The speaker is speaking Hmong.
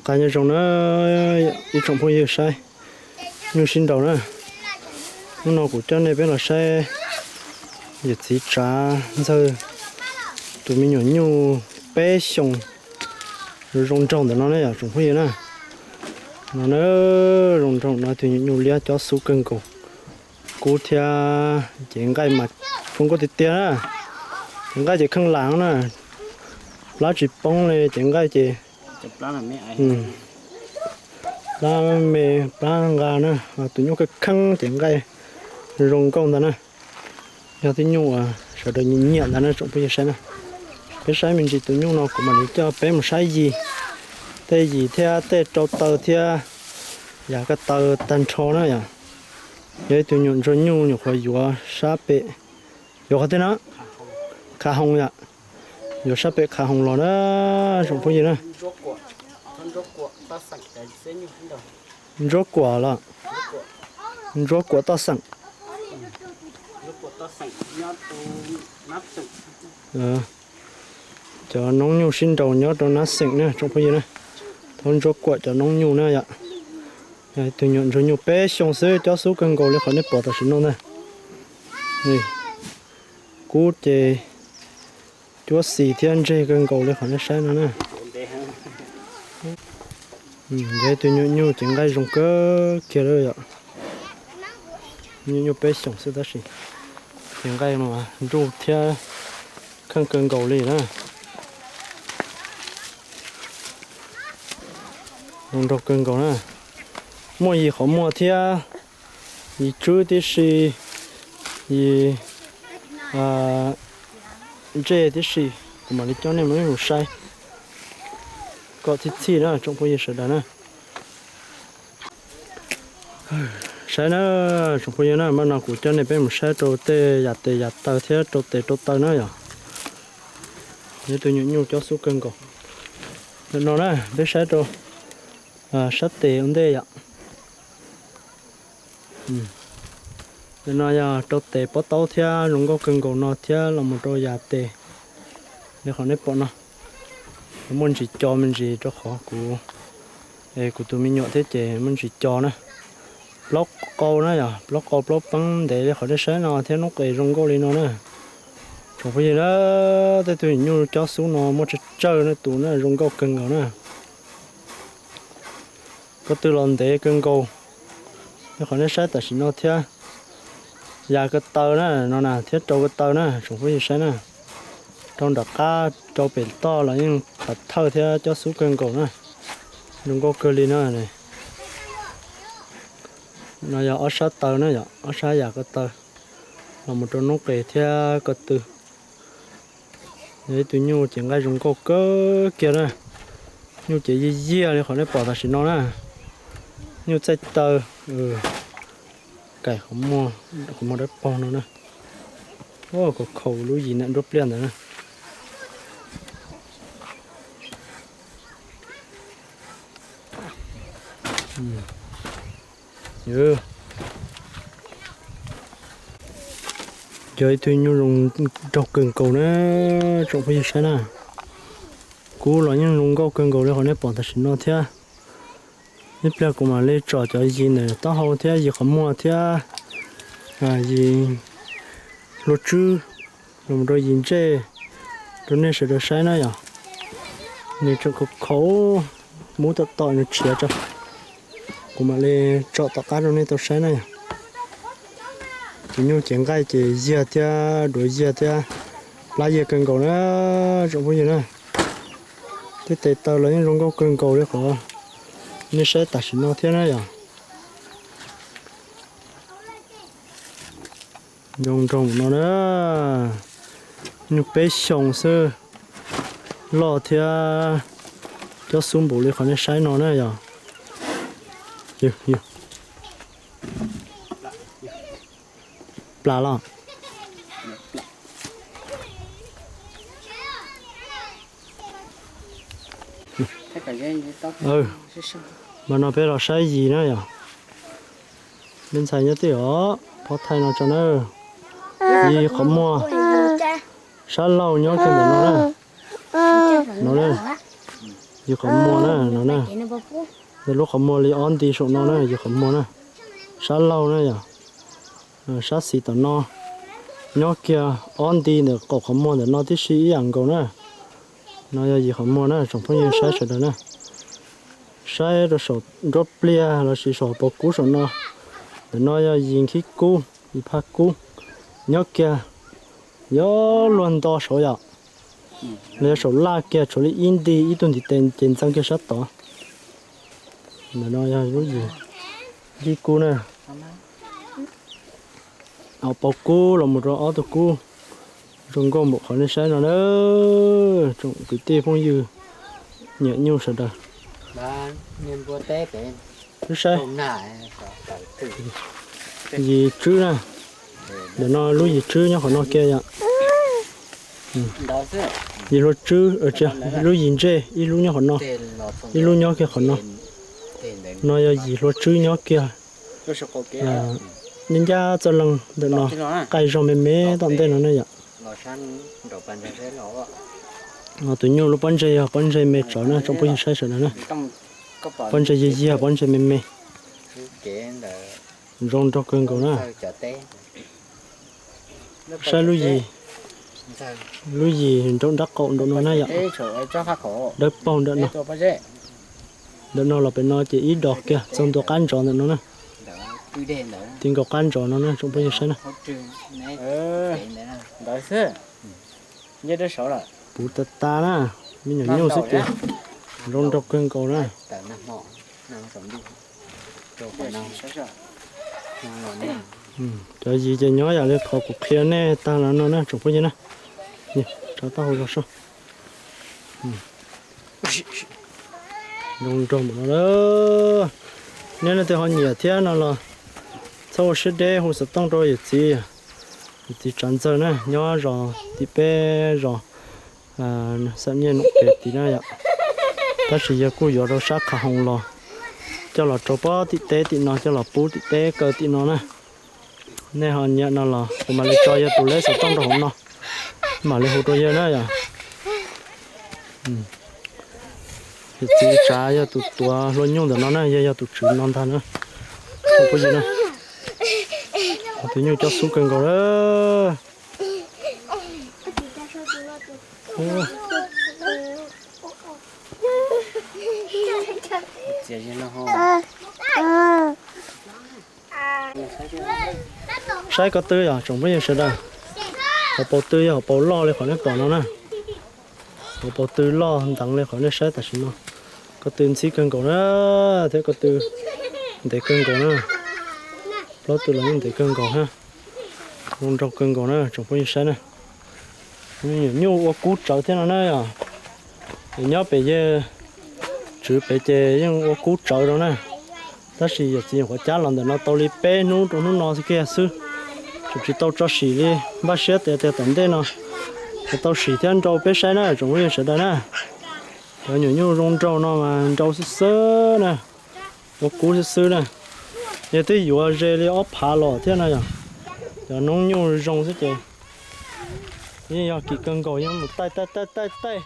Qab nyob zoo na, ib tsoom phooj ywg saib nyuj sib nraus na. Hnub no kuv coj nej peb los saib yawm txiv Tsav Ntxawg tus me nyuam nyuj peb xyoos zoo nraug ntawm no ne yom tsoom phooj ywg na. No na, zoo nraug no tus nyuam nyuj liab cob xub kawg nkaus. Kub thiab ces nqaij mas zoo nkauj tiag tiag na. Ces nqaij ces kheej lam na, plab tsis poob li ces nqaij ces plab me plab nqa na, tus nyuj kheej kheej ces nqaij zoo nkauj ntag na. Yog tej nyuj uas sawv daws nyiam nyiam ntag na tsoom phooj ywg saib na. Peb saib me ntsis tus nyuj no kuv mam li coj peb mus saib yis, tej yis thiab tej rau taw thiab yam ko taw tag nrho na yom. Yog ib tug nyuam ntsuag nyuj nyuam qhuav yuav sab pem, yuav qhov twg na, kha hoos yom, yuav sab pem kha hoos los na tsoom phooj ywg na. Ntsuab Kuam los, Ntsuab Kuam toj xeem. Cov noob nyuj sib nraus nyob rau Nab Xeem na tsoom phooj ywg na. Thaub Ntsuab Kuam cov noob nyuj na yom. Yog tus nyuam ntsuag nyuj peb xyoo xwb cob xub kawg nkaus li qhov nej pom tam sim no ntag. Kub ces cuab xis thiab ntseg kawg nkaus li qhov nej saib no na. Yog ib tug nyuam nyuj ces nqaij zoo kawg kiag li yom. Nyuam nyuj peb xyoos xwb tab sis ces nqaij mas nruj thiab kheej kawg nkaus li na. Zoo nraug kawg nkaus na. Muaj yim qhov muag thiab yim tswb tib si, yim ntsej tib si, kuv mam li coj nej mus saib kom txhij txhij na tsoom phooj ywg sawv daws na. Saib na, tsoom phooj ywg na, mas no kuv coj nej peb mus saib rau tej yam tes yam taw thiab rau tes rau taw na yom. Yog tus nyuam nyuj cob xub kawg nkaus. Ntawm no na peb saib rau sab tes ua ntej yom. Ntawm no yog rau tes pob taub thiab zoo nkauj kawg nkaus no thiab los mus rau yam tes li qhov nej pom no. Muaj ntsis co me ntsis rau qhov kuv, kuv tus me nyuam thiab ces muaj ntsis co na. Plaub qau na yom, plaub qau plaub peeb ntev li qhov nej saib no thiab noob qes zoo nkauj li no na. Tsoom phooj ywg na, tej tug nyuam nyuj cob xub no muaj tsawg tsawg na, tus na zoo nkauj kawg nkaus na. Ko tw los ntev kawg nkaus li qhov nej saib tam sim no thiab. Yam ko taw na, no na thiab rau ko taw na tsoom phooj ywg saib na. Rau nram qab rau pem toj los yeej phav thawj thiab cob xub kawg nkaus na. Zoo nkauj kawg li na. No yog ob sab taw na yom, ob sab yam ko taw los mus rau noob qes thiab ko tw. Yog ib tug nyuj ces nqaij zoo nkauj kawg kiag na. Nyuj ces yiag yiag li qhov nej pom tam sim no na. Nyuj txaij taw, kaim qhov muag dawb paug no na. Khaus khaus lub yim nam nruab pliaj ntawd na. Yog ib tug nyuj zoo nraug kawg nkaus na, tsoom phooj ywg saib na. Kub los yeej zoo nkauj kawg nkaus li qhov nej pom tam sim no thiab. Ib pliag kuv mam li tsom cov yim ntawm taub hau thiab yim qhov muag thiab yim hlua tswb los rau yim ntsej rau nej sawv daws saib na yom. Nws tseem khaus khaus, muab tom tom nws tshiav tso. Kuv mam li tsom tom qab rau nej tau saib na yom. Tus nyuj ces nqaij ces yiag thiab duav yiag thiab plab yiag kawg nkaus na, tsoom phooj ywg na. Tej tes taw los yeej zoo nkauj kawg nkaus li qhov nej saib tam sim no thiab na yom. Zoo nraug no na, nyuj peb xyoos xwb, loj thiab cob xub npaum li qhov nej saib no na yom. Plas los. Mas no peb los saib yis na yom. Peb ntxhais nyob twj os, pov thaij no tso na. Yis qhov muag, sab laug nyob kiag ntawm no na. No na. Yus qhov muag na no na. Ntawm lub qhov muag li ob nti saum no na, yus qhov muag na. Sab laug na yom. Sab xis tom no nyob kiag ob nti ntawm qaum qhov muag ntawm no tib si ib yam nkaus na. No yog yus qhov muag na tsoom phooj ywg saib sawv daws na. Saib rau saum nruab pliaj lossis saum pob kub saum no. Ntawm no yog yus nkhib kub, yus phaj kub. Nyob kiag yuav luag nto saud yom. Los yog saum laj kiag tshuav li ib nti ib tug ntiv tes ces ntxeev kiag sab tod. Ntawm no yog lub yim nkhib kub na. Ob pob kub los mus rau ob tug kub zoo nkauj npaum qhov nej saib no na. Tsoom kwv tij phooj ywg nyiam nyuj sawv daws. Wb saib yim tswb na. Ntawm no lub yim tswb nyob qhov no kiag yom. Yim hlua tswb, lub yim ntsej ib lub nyob qhov no, ib lub nyob kiag qhov no. No yog yim hlua tswb nyob kiag ncaj ncaj txoj leeg ntawm no, qaij zog me me tom ntej no ne yom. Tus nyuj lub pob ntseg yog pob ntseg me tsawv na tsoom phooj ywg saib sawv daws na. Pob ntseg yig yig pob ntseg me me. Zoo nraug kawg nkaus na. Saib lub yim, lub yim nraum nrab qaum nraum no na yom. Dawb paug ntawm no. Ntawm no los pem no ces ib dos kiag txog ntua qab ntsov ntawm no na. Ti nkaus qab ntsov no na tsoom phooj ywg saib na. Puv tas tas na, me nyuam nyuj xwb ces zoo nraug kawg nkaus na. Cov yim ces nyob yam li qhov kuv qhia nej tag los no na tsoom phooj ywg na. Tso taub hau zog soj. Zoo nraug npaum no lawm. Nej leej twg ho nyiam thiab no los txhob ua siab deb hu xov tooj rau yawm txiv, yawm txiv Tsav Ntxawg na, nyob zos tim peb zos Xam Nyiaj Noom Kev tid na yom. Tab sis yawg kuj yuav rau sab Qhov Hoov los coj los rau pob tim teb tim no, coj los pub tim teb kaw tim no na. Nej ho nyiam no los kuv mam li tso yawg tus lej xov tooj rau hauv no, mam li hu rau yawg na yom. Yawm txiv Tsav yog tus tuav hlua nyuj ntawm no na, yawg yog tus tswv no ntag na. Tus nyuj coj xub kawg nkaus lawm. Saib ko tw yom tsoom phooj ywg sawv daws. Hauv paus tw yog hauv paus loj li qhov nej pom no na. Hauv paus tw loj nteev li qhov nej saib tam sim no. Ko tw ntxhib kawg nkaus na, thiab ko tw ntev kawg nkaus na. Plaub tw los yeej ntev kawg nkaus na. Zoo nraug kawg nkaus na tsoom phooj ywg saib na. Me nyuam nyuj ua kub tsawv thiab no na yom. Nyob pem yawg tswv pem ces yeej ua kub tsawv rau na. Tab sis yawm txiv nyuam qhuav cab los ntawm no tau li peb hnub rau hnub no kiag xwb, tseem tsis tau tso sim li. Npaj siab tias tias tom ntej no yuav tau sim thiab nrau peb saib na tsoom phooj ywg sawv daws na. Cov nyuam nyuj zoo nraug no mas nrau xwb xwb na, ua kub xwb xwb na. Yog twb yuav ze li ob phav los thiab no yom. Cov noob nyuj zoo xwb ces yeej yog kim kawg nkaus, yeej mus taij taij taij taij taij.